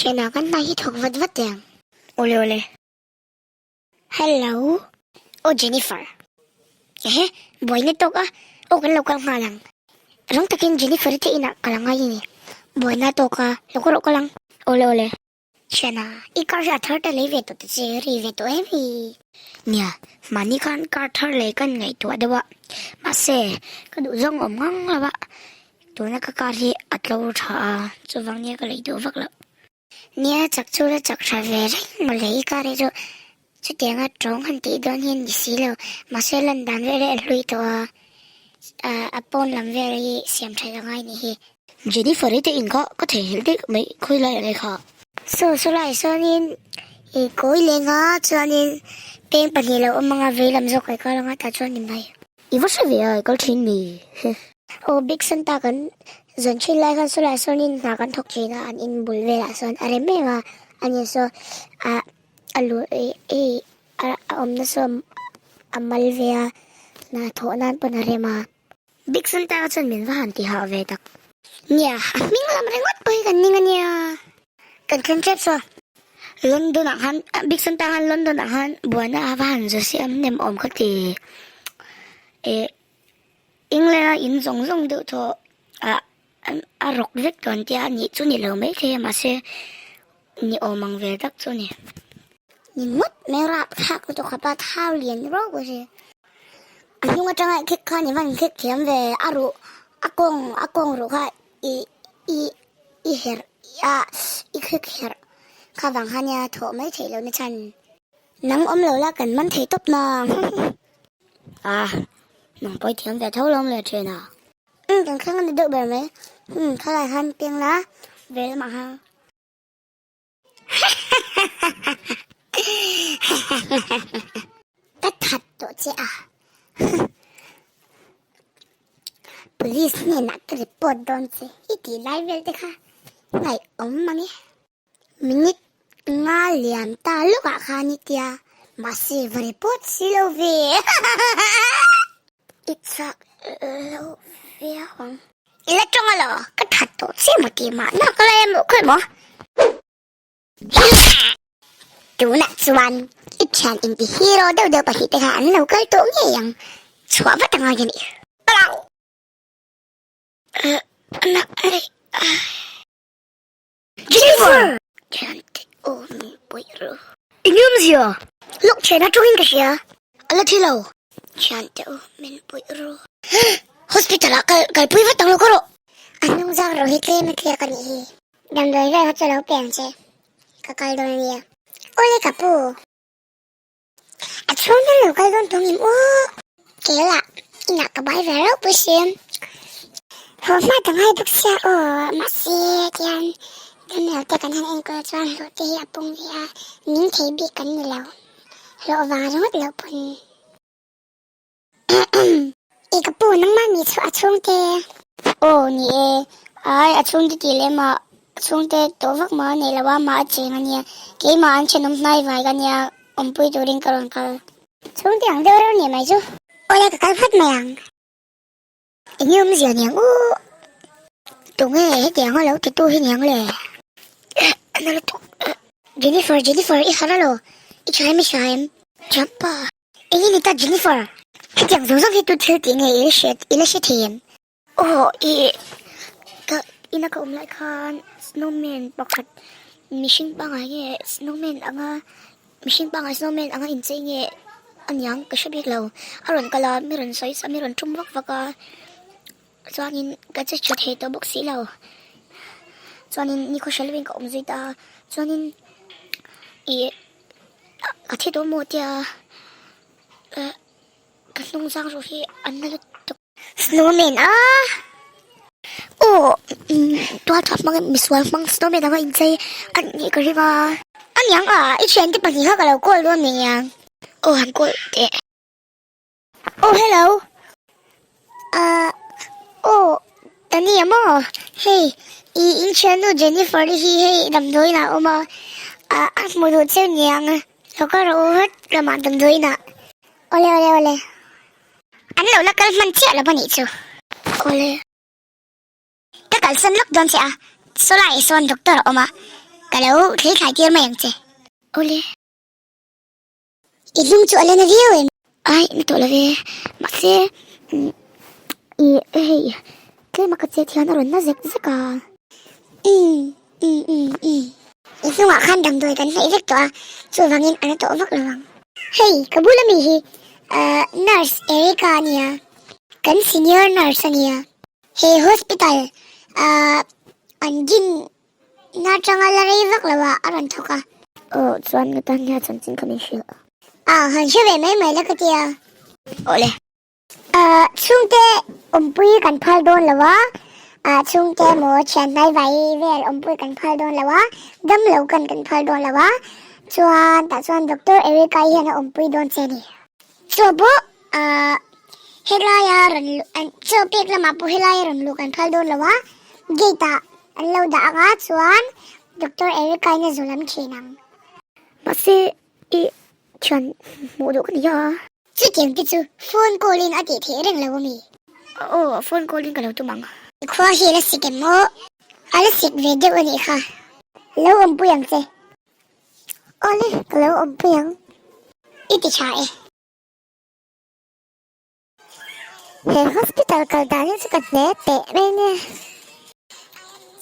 Thianah kan hna hi thawk vat vat teh ang. Awle awle. Hello. Aw Jennifer. Ehe, buaina tawk a, aw kan lo kal nghal ang. Rang takin Jennifer-i te inah ka la ngai a ni. Buaina tawk a, lo ka rawh kal ang. Awle awle. Thiana, i car hi a thar ta lei ve tawh ta che, ri ve tawh em hi. Nia, mahni khan car thar lei kan ngaihtuah deuh a, mahse ka duh zawng awm ngang lo a, tuna ka car hi a tlo tha a, chuvang nia ka lei duh vak loh. Nia, chak chu la chak tha ve reng mawle i car hi chu chutianga tawng han tih dawn hian ni si lo, mahse lan dan vel hi a hlui tawh a, a pawn lam vel hi siam that a ngai nih hi. Jennifer-i te in kha ka theihnghilh daih mai khawi lai ang e kha. Saw saw lai sawnin i kawi leng a chuanin peng pahnih lo awm anga vei lam zawk kai kal anga tah chuan ni mai. I va hre ve a i kal thin mi. Aw Big Santa kan zawn thin lai khan saw lai sawnin hna kan thawk thin a an in bul velah sawn a rem em a ani saw ah a lu i a awmna saw a mal ve a hna thawh nan pawn a rem a. Big Santa chuan min va han ti hah ve tak. Nia, a hming lam ringawt pawh hi kan ning a nia. Kan thleng tep saw. London ah khan, Big Santa khan London ah khan buaina a va han za siam nem awm ka ti. Eh, England a in zawng zawng deuh thaw ah a rawk vek tawh an tia, a nih chu ni lo maithei a mahse ni awm ang ve tak chu a ni. Ni ngawt mai rap thlak lutuk khawp a thau lian rawk a si. A hnung atanga i khek khan i van khek thiam ve a ruh a kawng a kawng ruh kha i i i herh a i khek herh kha vang kha nia thawh mai theih loh na chhan. Nang awm lo la kan man thei tawp nang. Ah nang pawi thiam ve tho lawm le thian a. Umm kan thleng a ni deuh ber mai. Umm khalai khan piang la ve lamah khan. Ka that tawh che a. Police hnenah ka report dawn che i tih lai vel te kha ngaihawm mang e. Minute nga liam ta lawkah khan i tia mahse va report si lo ve. I chak lo viau ang. I la tawng alo, ka that tawh che maw tih mah nak lai a maw khawi maw? Tunah chuan i thian inti hero deuh deuh pahnih te kha an lo kal tawh ngei ang, chhuah vat angai a nih. Jennifer! Thiante aw min pawih ru. Eng awmzia? Lawk thian atangin ka hria. A la thi lo. Thiante aw min pawih ru. Hospital ah kal kalpui vat ang lo ka rawh. A hnung zak ro hi tlem a tliak a nih hi. Damdawi vel kha chu lo pe ang che. Ka kal dawn a nia. Awle ka pu. A chhung hian lo kal dawn tawng em aw. Kela inah ka bai ve reuh pui si. Haw hma ta ngai bawk sia aw mahse tihian damlo te kan han enkawl chuan hlawh te hi a pung ve a, ning thei bik kan ni lo. Hlawh vang ringawt loh pawn. I ka pu nangmah mi chu a chhungte. Aw ni e, ai a chhungte tih leh mah a chhungte tawh vak mah a nei lo a, mah a cheng a nia, keimah an thenawm hnai vai ka nia, awmpui turin ka rawn kal. Chhungte ang deuh reuh nih mai chu. Awle ka kal vat mai ang. Enge awmzia niang u? Tunge hetiang a lo titu hi niang le? Na lutuk. Jennifer, Jennifer i harh alo, i tha em i hria em? Jumpa. Enge ni ta Jennifer? Hetiang zawng zawng hi tu thil tih nge i la hriat i la hre thei em? Aw i ka ina ka awm lai khan snowman pakhat mihring pangngai nge snowman anga mihring pangngai snowman anga inchei nge aniang ka hre bik lo a rawn kal a mi rawn sawi mi rawn tum vak vak a chuanin ka che tha thei tawh bawk si lo chuanin nikhaw hre lovin ka awm zui ta a chuanin ih. Ka thi tawh maw tia ka hnung zang ruh hi an la lutuk. Snowman a! Aw tual tha hmang misual hmang snowman anga inchei a nih ka ring a. A niang a, i thiante pahnih kha ka lo call dawn nia. Aw han call teh. Aw hello. Ah aw Tania maw hei i inthiannu Jennifer i hi hei damdawiin ah a awm a ah a hmu duh cheu niang lo kal rawh u vat lamah damdawiin ah. Awle awle awle an lo la kal hman chiah lo anih chu. Awle. Ka kalsan lawk dawn che a, saw lai sawn doctor a awm a. Ka lo thlei thlai tir mai ang che. Awle. I hnung chu a la na viau em? Ai, na tawh lo ve. Mahse, i hei tlema ka chet hian a rawn na zek zek a. Umm, umm, umm, umm. I hnungah khan damdawi kan hnaih vek tawh a, chuvangin a na tawh vak lo ang. Hei, ka bula mi hi Nurse Erica a nia, kan senior nurse a nia. He hospital an din na tanga la rei vak lo ah a rawn thawk a. Aw chuan nga tan nia chanchin kha min hrilh. A han hre ve mai mai la ka ti a. Awle. Ah chhungte awmpui kan phal dawn lo a, ah chhungte emaw thian hnai vai vel awmpui kan phal dawn lo a, damlo kan kan phal dawn lo a, chuan tah chuan Doctor Erica hian a awmpui dawn che a ni. Chaw pawh ah helaia rawn luh an chaw pek lamah pawh helaia rawn luh kan phal dawn lo a, gate ah an lo dah ang a chuan Doctor Erica in a zu lam thin ang. Mahse i thian hmuh duh ka ni a. Chutiang te chu phone call in a tih theih reng lo ami? Aw phone call in ka lo tum ang. I khua hi a la sik em maw? A la sik ve deuh a nih kha. Lo awmpui ang che. Awle, ka lo awmpui ang. I ti tha e. He hospital kal dan hi chu ka hne teh mai nia.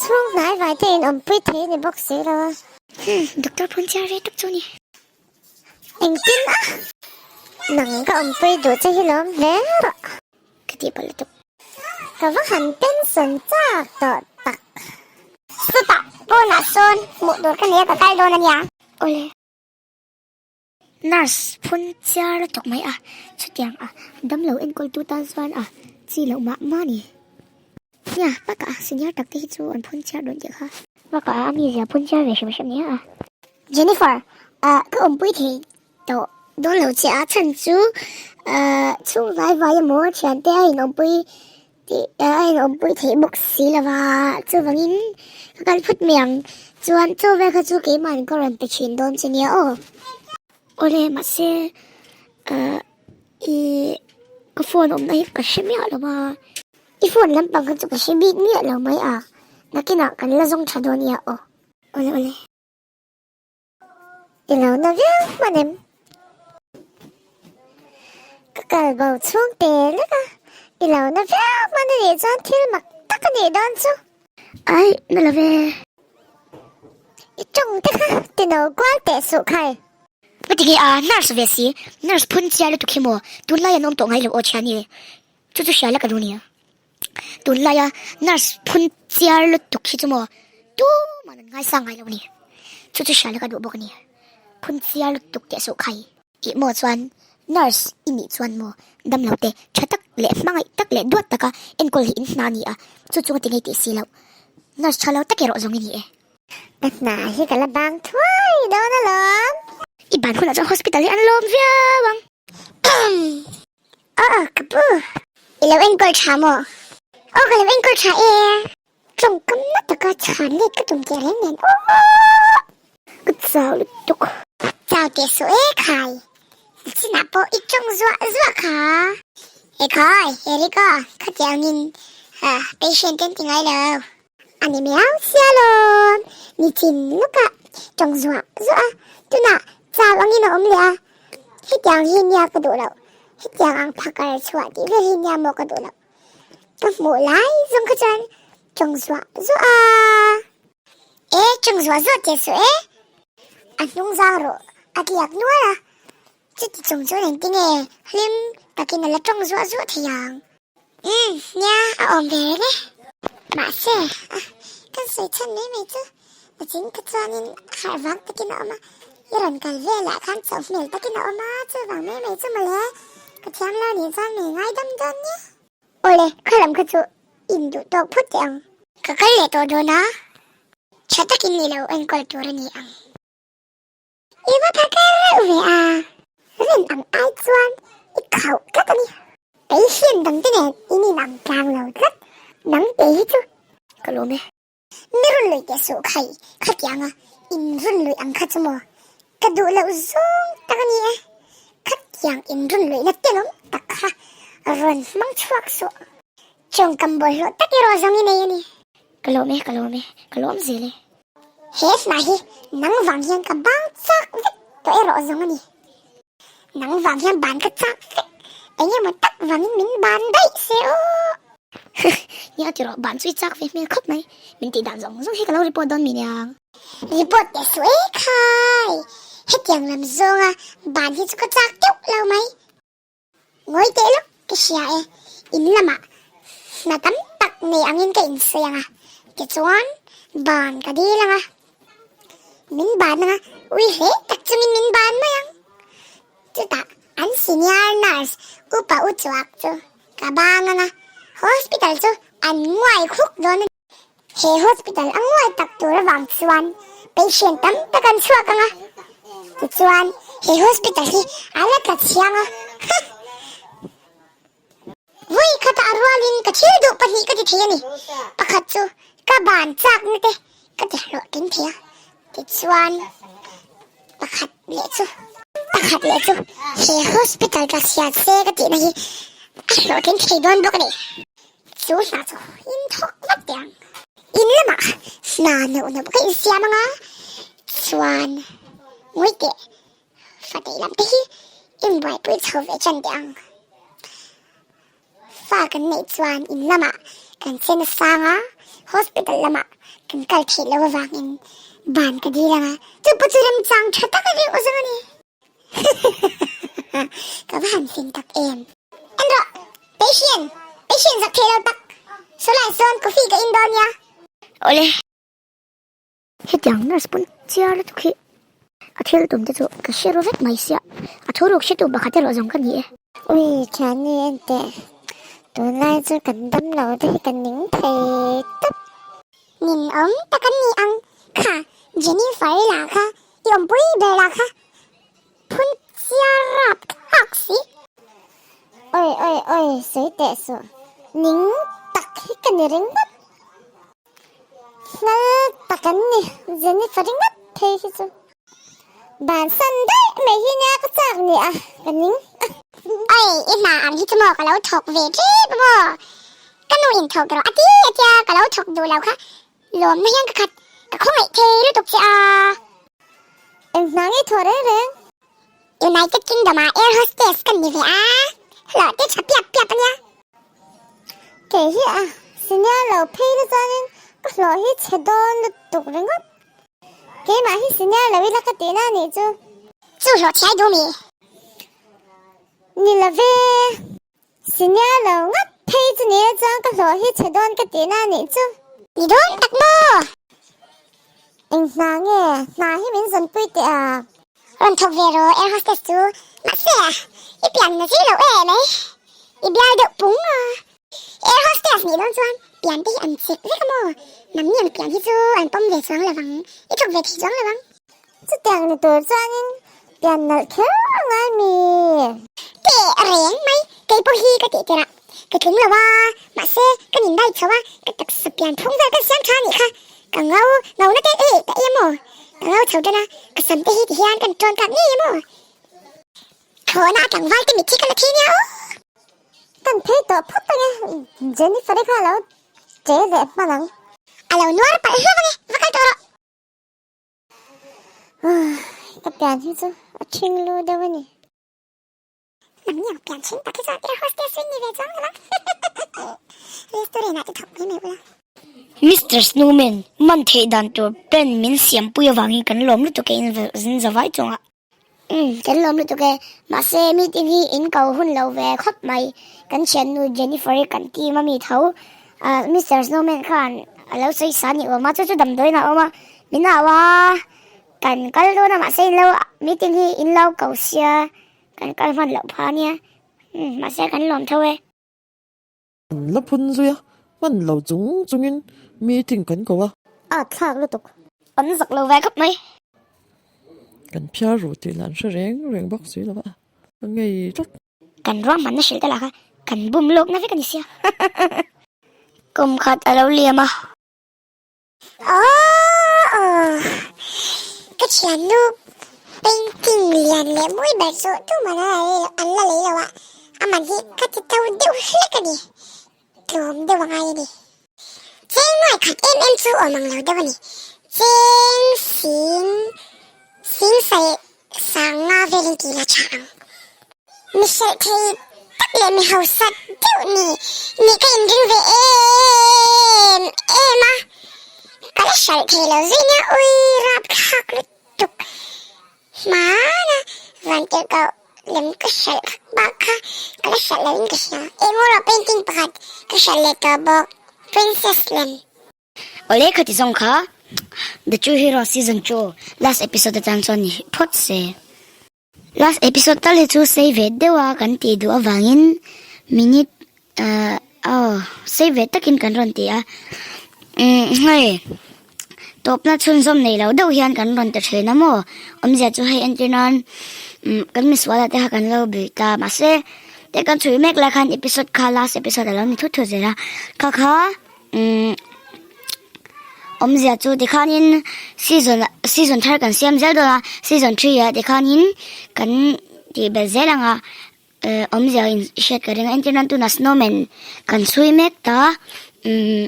Chhung hnai vai te in awmpui thei a ni bawk si lo a. Hmm, doctor phun chiar ve tak chu ni. Engtin a? Nang ka awmpui duh che hi lawm hle rawh. Ka tih palh lutuk. Ka va han pension chak tawh tak. Chutah pawnah sawn hmuh tur ka nei a ka kal dawn a nia. Awle. Nurse phun chiar lutuk mai a, chutiang a damlo enkawl tu tan chuan a chi loh mah mah a ni. Nia, bakah a senior tak te hi chu an phun chiar dawn tih kha. Bakah a mizia phun chiar ve hrim hrim nia a. Jennifer, ah ka awmpui thei tawh dawn lo che a chhan chu ah chhung vai vai emaw thiante a inawmpui tih a inawmpui theih bawk si lo va, chuvangin ka kal phut mai ang. Chuan chaw vel kha chu keimahni ka rawn pe thin dawn che nia aw. Awle mahse ah i ka phone awmna hi ka hre miah lo va. I phone lampang kha chu ka hre bik miah lo mai a, nakinah kan la zawng tha dawn nia aw. Awle awle. I lo na viau hman em? Ka kal bo chhung te lek a, i lo na viau hman a nih chuan thil mak tak a nih dawn chu. Ai, na lo ve. I tawng te kha ti no kual teh suh khai. Ka ti nge a, nurse ve si, nurse phun chiar lutuk hi maw, tunlai an awm tawh ngai lo aw thiani. Chu chu hria la ka duh nia. Tunlaia nurse phun chiar lutuk hi chu maw tuman an ngaisang ngai lo a ni. Chu chu hria la ka duh bawk a ni. Phun chiar lutuk teh suh khai. Ih maw chuan nurse i nih chuan maw damlo te tha tak leh hmangaih tak leh duat taka enkawl hi in hna a ni a, chu chu ka ti ngei tih si loh. Nurse tha lo tak erawh zawng i ni e. Ka hna hi ka la bang thuai dawn alawm. I ban hunah chuan hospital hi an lawm viau ang. Aw ka pu, i lo enkawl tha maw? Aw ka lo enkawl tha e. Tawngkam na taka chhan let ka tum teh reng nen aw. Ka chau lutuk. Chau teh suh e khai. Chinah pawh i tawng zuah zuah kha. E khai, Erica, khatiang angin patient ten ti ngai lo. A ni miau sia lawm, nichin lawkah tawng zuah zuah a, tunah chau angin a awm leh a, hetiang hi nia ka duh loh, hetiang ang phakar chhuah tih vel hi nia maw ka duh loh, ka hmuh lai zawng kha chuan tawng zuah zuah a, e tawng zuah zuah teh suh e, a hnung zang rawh a tliak nual a, chuti chung chuan engtinge hlim takin a la tawng zuah zuah thei ang. Umm, nia, a awm ve reng e. Mahse, a, kan sawi chhan mai mai chu Nachin kha chuanin harh vang takin a awm a, i rawn kal velah khan chauh hmel takin a awm a, chuvang mai mai chu mawle, ka thiam lo nih chuan mi ngaidam dawn nia. Awle, khalam kha chu induh tawk phawt teh ang. Ka kal leh tawh dawn a, tha takin i lo enkawl tur a ni ang. I va tha kher reuh ve a, rin ang ai chuan i khauh tlat a ni. Patient dangte nen in inang tlang lo tlat, nang te hi chu. Ka lawm e. Mi run lui teh suh khai, khatianga in run lui ang kha chu maw? Ka duh loh zawng tak a ni e. Khatiang in run luihna telawm tak kha rawn hmang chhuak suh. Chawngkam bawlhhlawh tak erawh zawng i nei a ni. Ka lawm e, ka lawm e, ka lawm zel e. He hna hi nang vang hian ka bang chak vek tawh erawh zawng a ni. Nang vang hian ban ka chak vek, eng emaw tak vangin min ban daih se aw. Nia ti rawh, ban chu i chak ve hmel khawp mai. Min tih dan zawng zawng hi ka lo report dawn mi niang. Report teh suh e khai, hetiang lam zawnga ban hi chu ka chak deuh lo mai. Ngawi teh lawk ka hria e, in lamah hna tam tak nei angin ka insawi ang a, tichuan ban ka dil ang a, min ban ang a, ui hle tak chungin min ban mai ang. Chutah an senior nurse upa u chuak chu ka bang ang a, hospital chu an nguai khuk dawn a ni. He hospital a nguai tak tur avang chuan patient tam tak an chhuak ang a, tichuan he hospital hi a la tla chhiang a, ha! Vawi khatah a rualin ka thil duh pahnih ka ti thei a ni, pakhat chu ka ban chakna te ka ti hlawhtling thei a, tichuan pakhat leh chu pakhat leh chu he hospital tla chhiat se ka tihna hi a hlawhtling thei dawn bawk a ni. Chu hna chu in thawk vat teh ang. In lamah hna neuh neuh ka insiam anga chuan ngawi teh fatei lam te hi inbuaipui chho ve chan teh ang. Fa kan neih chuan in lamah kan che nasang a, hospital lamah kan kal theih loh avangin ban ka dil anga chu pawh chu remchang tha tak a ri awh zawng a ni. Ka va han fing tak em. En rawh, patient, patient zak thei lo tak. Sawlai sawn coffee ka in dawn nia. Awle. Hetiang nurse pawn chiar lutuk hi a thil tum te chu ka hre ru vek mai sia, a thu ruk hretu pakhat erawh zawng ka ni e. Ui, thianni enteh, tunlai chu kan dam lo te hi ka ning thei tawp. Nin awm tak an ni ang, kha Jennifer i lah kha i awmpui ber lah kha phun chiar rap thlak si. Oi oi oi sawi teh suh, ning tak hi ka ni ringawt. Hnal tak an ni Jennifer ringawt phei hi chu. Bansan daih mai hi nia ka chak ni a, ka ning a. Oi, i hna ang hi chu maw ka lo thawk ve tep a maw? Ka nu in thawk rawh a ti a tia ka lo thawk duh lo kha lawmna hian ka khat ka khawngaih thei lutuk che a. Eng hna nge thawh reng reng? United Kingdom ah air hostess ka ni ve a, hlawh te tha piap piap a nia. Kei hi a senior lo phei na chuanin ka hlawh hi chhe dawn lutuk ringawt. Keimah hi senior lo ila ka tihna a nih chu. Chu hlawh thiai duh mi? Ni lo ve. Senior lo ngat phei chu ni e chuan ka hlawh hi chhe dawn ka tihna a nih chu. Ni dawn tak maw? Eng hna nge? Hna hi min zawnpui teh a. Rawn thawk ve rawh air hostess chu. Mahse i pian na zir loh em e. I bial deuh pung a. Air hostess nih dawn chuan pian te hi an chek vek a maw? Nangni ang pian hi chu an pawm ve chuang lovang, i thawk ve thei chuang lovang. Chutiang ni tur chuanin pian nalh kher a ngai mi? Teh reng mai, kei pawh hi ka tih tirh ah ka tling lo a, mahse ka nin dai chho a, ka taksa pian phung vel ka siam tha anih kha, ka ngau ngau na te eh ta em aw, ka ngau chho tan a, ka sam te hi ti hian kan tawn kak ngei em aw? Thlawhna a tlangval te mitthi ka la thei nia aw. Kan phei tawh phawt ange, Jennifer-i kha a lo che leh hman ang. A lo nuar palh hlauh ange, va kal tawh rawh. Ka pian hi chu a ṭhing lu deuh a ni. Nangni ang pian ṭhing tak hi chuan air hostess ring ni ve chuang lo ang. Restaurant ah te thawk mai mai ula. Mister Snowman, man theih dan tur plan min siampui avangin kan lawm lutuk e in zavai chungah. Umm, kan lawm lutuk e. Mahse, meeting hi in ko hun lo ve khawp mai. Kan thiannu Jennifer-i kan team a mi tho. Ah, Mister Snowman khan a lo sawi sa ni awm a, chu chu damdawiin a awm a. Min au a, kan kal dawn a, mahse in lo meeting hi in lo ko sia, kan kal hman loh pha ania. Umm, mahse kan lawm tho e. An la phun zui a, hman lo chung chungin meeting kan ko a. A thlak lutuk. An zak lo ve khawp mai. Kan phiar ru tih lah an hre reng reng bawk si lo va, ka ngei tlat. Kan ruahmanna hrilh te lah kha kan bum lawkna vek a ni sia. Kum khat a lo liam a. Aww ka thiannu painting lian leh mawi ber chu tuman an la lei lo a, a man hi ka ti to deuh hlek a ni, tlawm deuh a ngai a ni. Cheng nuai khat em em chu awm ang lo deuh a ni, cheng. Sing sing saih sang nga velin tih la tha ang. Mi hrelh thei tak leh mi hausa deuh ni nih ka inring ve em em a, ka la hralh thei lo zui nia ui rapthlak lutuk hmana vantirhkoh lem ka hralh bak kha ka la hralh loin ka hria. Engmawrawh painting pakhat ka hralh leh tawh bawk princess lem. Awle khati zawng kha The True Hero Season 2 last episode atan chuan ni phawt se. Last episode tal hi chu sei ve deuh a kan tih duh avangin minute ahh aw sei ve takin kan rawn ti a. Umm hei tawpna chhunzawm nei lo deuh hian kan rawn ti thin a maw awmzia chu hei entir nan umm kan misual ah te kha kan lo bui ta mahse te kan chhui mek lai khan episode kha last episode a lo ni thut thut zel a kha kha. Umm awmzia chu tikhanin season season thar kan siam zel dawn a season 3 ah tikhanin kan tih belh zel ang a eh awmzia in hriat ka ring a entir nan tunah snowman kan chhui mek ta umm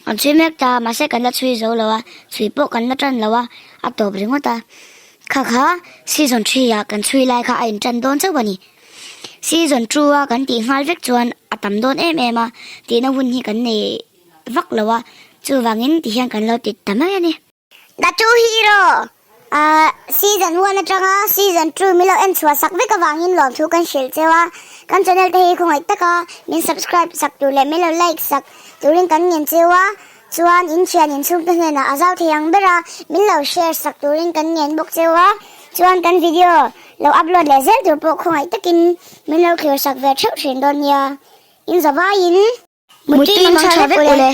kan chhui mek ta mahse kan la chhui zo lo a chhui pawh kan la tan lo a a tawp ringawt a kha kha season 3 ah kan chhui lai kha a intan dawn chauh a ni. Season 2 a kan tih nghal vek chuan a tam dawn em em a, tihna hun hi kan nei vak lo a, chuvangin ti hian kan lo ti ta mai a ni. The Two Hero ah Season 1 atanga Season 2 min lo en chhuah sak vek avangin lawmthu kan hrilh cheu a, kan channel te hi khawngaih taka min subscribe sak tur leh min lo like sak turin kan ngen cheu a, chuan in thian inchhungte hnenah a zau thei ang ber a, min lo share sak turin kan ngen bawk cheu a, chuan kan video Lo upload leh zel tur pawh khawngaih takin min lo thlir sak ve theuh thin dawn nia. In zavaiin. Mutui mang tha vek ule.